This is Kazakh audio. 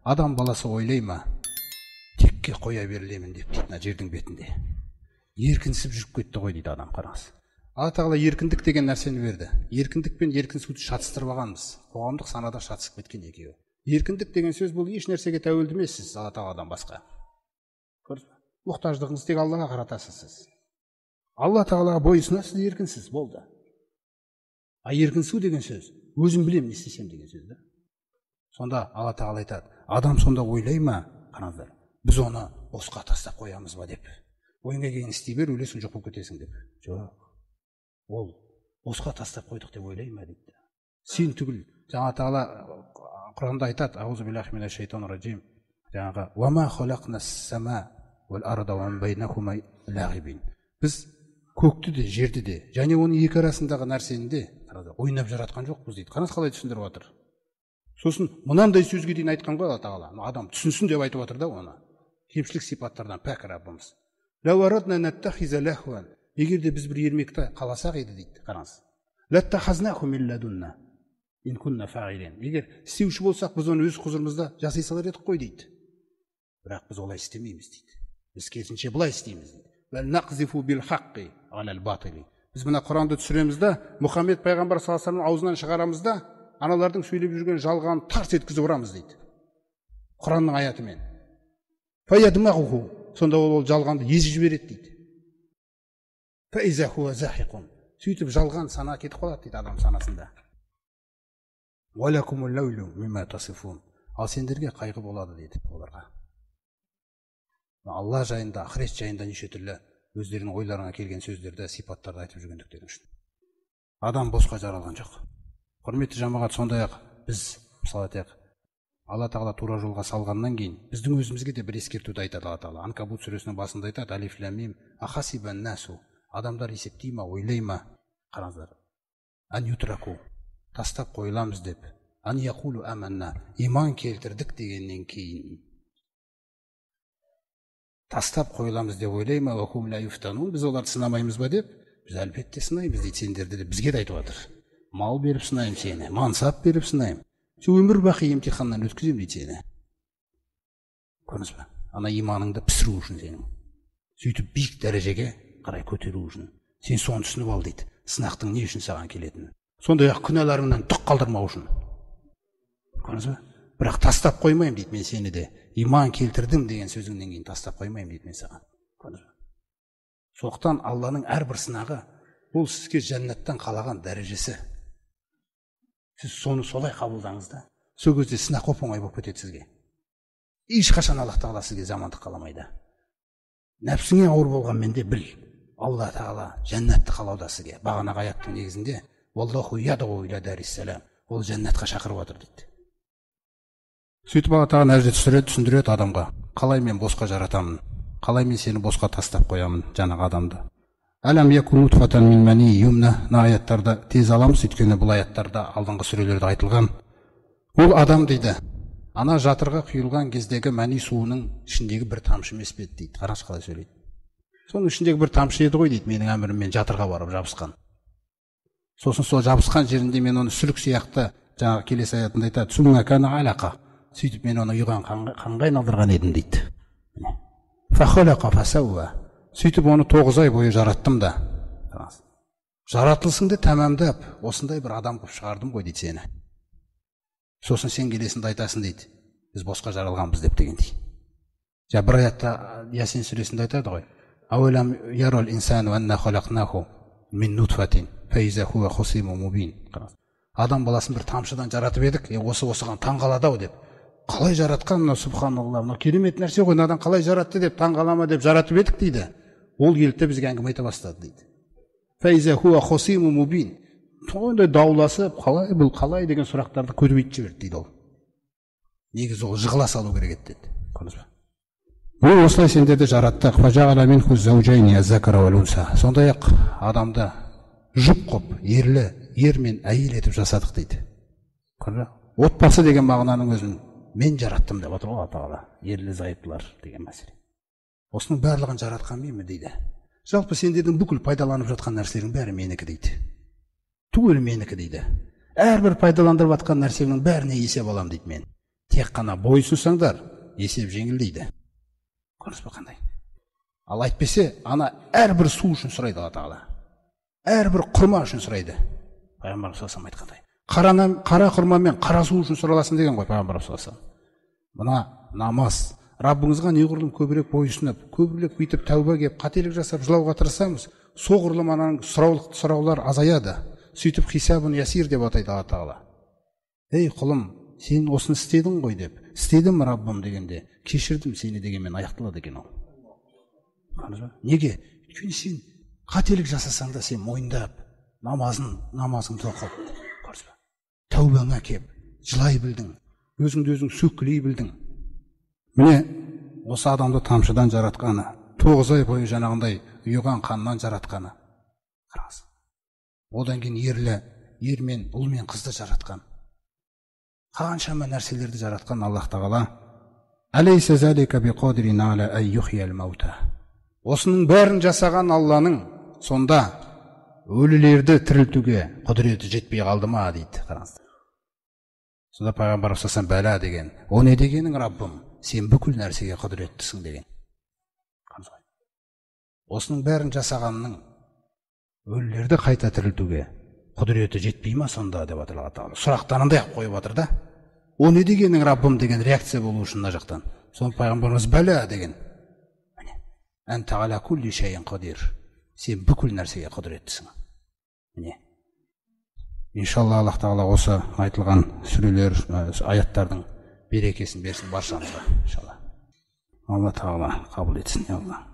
Адам баласы ойлай ма, текке қоя берілемін деп дейді мына жердің бетінде. Еркінсіп жүріп кетті ғой дейді адам, қараңыз. Алла тағала еркіндік деген нәрсені берді. Еркіндік пен еркінсуді шатыстырып алғанбыз. Қоғамдық санада шатысып кеткен екеуі. Еркіндік деген сөз бұл еш нәрсеге тәуелді емессіз Алла тағаладан басқа. Көрдіңіз бе? Мұқтаждығыңызды тек Аллаға қаратасыз сіз. Алла тағалаға бойұсынасыз, еркінсіз болды. А еркінсу деген сөз өзім білемін не істесем деген сөз да. Сонда Алла тағала айтады, адам сонда ойлай ма, қараңыздар, біз оны босқа тастап қоямыз ба деп. Ойыңа келгенін істей бер, өлесің, жоқ болып кетесің деп. Жоқ. Ол босқа тастап қойдық деп ойлай ма дейді. Сен түгіл, жаңа тағала Құранда айтады, аузу биллахи минаш шайтанир ражим, жаңағы уама халақнас-сама уал арда уа ма байнахума лағибин. Біз көкті де, жерді де, және оның екі арасындағы нәрсені де ойнап жаратқан жоқпыз дейді. Қараңыз қалай түсіндіріп жатыр. Сосын мынандай сөзге дейін айтқан ғой Алла тағала. Адам түсінсін деп айтып жатыр да оны. Кемшілік сипаттардан пәк Раббымыз. Лау арадна наттахиза лахван. Егер де біз бір ермекті қаласақ еді дейді, қараңыз. Латтахазнаху мин ладунна ин кунна фаилин. Егер істеуші болсақ, біз оны өз құзырымызда жасай салар едік қой дейді. Бірақ біз олай істемейміз дейді. Біз керісінше былай істейміз дейді. Бәл нақзифу бил хаққи алал батили. Біз мына Құранды түсіреміз да, Мұхаммед пайғамбар саллаллаху алейхи вассаламның аузынан шығарамыз да, аналардың сөйлеп жүрген жалғанын тарс еткізіп ұрамыз дейді. Құранның аятымен. Фаядмағуху. Сонда ол жалғанды езіп жібереді дейді. Фаиза хуа захиқун. Сөйтіп жалған сана кетіп қалады дейді адам санасында. Уалакумул ләйлу мимма тасифун. Ал сендерге қайғы болады дейді оларға. Алла жайында, ақырет жайында неше түрлі өздерінің ойларына келген сөздерді, сипаттарды айтып жүргендіктері үшін. Адам босқа жаралған жоқ. Құрметті жамағат, сондай-ақ біз, мысалы айтайық, Алла тағала тура жолға салғаннан кейін біздің өзімізге де бір ескертуді айтады Алла тағала. Анкабут сүресінің басында айтады, алиф лам мим, ахасибан насу. Адамдар есептей ма, ойлай ма? Қараңыздар. Ан ютраку, тастап қойыламыз деп. Ан яқулу аманна, иман келтірдік дегеннен кейін тастап қойыламыз деп ойлай ма? Уа хум ла юфтанун, біз оларды сынамаймыз ба деп? Біз әлбетте сынаймыз дейді сендерді деп бізге де айтып жатыр. Мал беріп сынаймын сені, мансап беріп сынаймын. Сен өмір бақи емтиханнан өткіземін дейді сені. Көрдіңіз бе? Ана иманыңды пісіру үшін сенің. Сөйтіп биік дәрежеге қарай көтеру үшін. Сен соны түсініп ал дейді. Сынақтың не үшін саған келетінін. Сондай-ақ күнәларыңнан түк қалдырмау үшін. Көрдіңіз бе? Бірақ тастап қоймаймын дейді мен сені де. Иман келтірдім деген сөзіңнен кейін тастап қоймаймын дейді мен саған. Көрдіңіз бе? Сондықтан Алланың әрбір сынағы бұл сізге жәннаттан қалаған дәрежесі. Сіз соны солай қабылдаңыз да. Сол кезде сынақ оп-оңай болып кетеді сізге. Ешқашан Аллах тағала сізге жамандық қаламайды. Нәпсіңе ауыр болғанмен де біл, Алла тағала жәннатты қалауда сізге. Бағанағы аяттың негізінде Валлаху ядғу иля дарис-салам. Ол жәннатқа шақырып отыр дейді. Сөйтіп Алла тағала нәрсе түсіреді, түсіндіреді адамға. Қалай мен босқа жаратамын? Қалай мен сені босқа тастап қоямын жаңағы адамды? Әлам якун нутфатан мин мани юмна. Мына аяттарды тез аламыз, өйткені бұл аяттарда алдыңғы сүрелерде айтылған. Ол адам дейді, ана жатырға құйылған кездегі мәни суының ішіндегі бір тамшы емес пе еді дейді. Қарашы қалай сөйлейді. Соның ішіндегі бір тамшы еді ғой дейді, менің әміріммен жатырға барып жабысқан. Сосын сол жабысқан жерінде мен оны сүлік сияқты, жаңағы келесі аятында айтады, сумма кана алақа. Сөйтіп мен оны ұйыған қанға айналдырған едім дейді. Міне. Фахалақа фасауа. Сөйтіп оны 9 ай бойы жараттым да. Жаратылысыңды тәмамдап, осындай бір адам қылып шығардым ғой дейді сені. Сосын сен келесің де айтасың дейді, біз босқа жаралғанбыз деп дегендей. Жаңа бір аятта Ясин сүресінде айтады ғой. Ауалам ярал инсану анна халақнаху мин нутфатин фаиза хуа хусиму мубин. Адам баласын бір тамшыдан жаратып едік, осы осыған таң қалады ау деп. Қалай жаратқан мынау, субханалла, мынау керемет нәрсе ғой, мынадан қалай жаратты деп таң қала ма деп жаратып едік дейді. Ол келді де бізге әңгіме айта бастады дейді. Фаиза хуа хусиму мубин. Сондай дауласып, қалай бұл, қалай деген сұрақтарды көбейтіп жіберді дейді ол. Негізі ол жығыла салу керек еді деді. Көрдіңіз бе? Ол осылай сендерді жараттық. Фажағала минху заужайни аз-закара вал унса. Сондай-ақ адамды жұп қып, ерлі, ер мен әйел етіп жасадық дейді. Көрдіңіз бе? Отбасы деген мағынаның өзін мен жараттым деп отыр ғой Алла тағала. Ерлі зайыптылар деген мәселе. Осының барлығын жаратқан менмін дейді. Жалпы сендердің бүкіл пайдаланып жатқан нәрселерің бәрі менікі дейді. Түгелі менікі дейді. Әрбір пайдаландырып жатқан нәрсемнің бәріне есеп алам дейді мен. Тек қана бойсұнсаңдар, есеп жеңілдейді. Көрдіңіз бе қандай? Ал әйтпесе, ана әрбір су үшін сұрайды Алла Тағала. Әрбір құрма үшін сұрайды. Пайғамбарымыз саллаллаху алейхи айтқандай. Қара құрма мен қара су үшін сұраласың деген ғой пайғамбарымыз саллаллаху алейхи. Мына намаз, Раббыңызға неғұрлым көбірек бойұсынып, көбірек бүйтіп тәуба кеп, қателік жасап жылауға тырысамыз, соғұрлым ананың сұраулар азаяды. Сөйтіп хисабун ясир деп атайды Алла Тағала. Ей құлым, сен осыны істедің ғой деп, істедім Раббым дегенде, кешірдім сені дегенмен аяқталады екен ол. Неге? Өйткені сен қателік жасасаң да сен мойындап, намазыңды оқып, көрдіңіз бе? Тәубаңа кеп, жылай білдің, өзіңді өзің сөккілей білдің. Міне, осы адамды тамшыдан жаратқаны, 9 ай бойы жаңағындай ұйыған қаннан жаратқаны. Қараңыз. Одан кейін ер мен ұл мен қызды жаратқан. Қаншама нәрселерді жаратқан Аллах Тағала. Әлейсә залика биқадирин аля ай юхиял маута. Осының бәрін жасаған Алланың сонда өлілерді тірілтуге құдіреті жетпей қалды ма дейді. Қараңыз. Сонда пайғамбар саллаллаху алейхи бәлә деген. О не дегенің Раббым? Сен бүкіл нәрсеге құдіреттісің деген. Осының бәрін жасағанның өлілерді қайта тірілтуге құдіреті жетпей ма сонда деп жатыр Алла Тағала. Сұрақты анандай қылып қойып жатыр да. О не дегенің Раббым деген реакция болу үшін мына жақтан. Соны пайғамбарымыз бәлә деген. Міне. Әнта аля кулли шайин қадир. Сен бүкіл нәрсеге құдіреттісің. Міне. Иншалла Аллах Тағала осы айтылған сүрелер, аяттардың берекесін берсін баршамызға. Иншалла. Алла Тағала қабыл етсін, я Алла.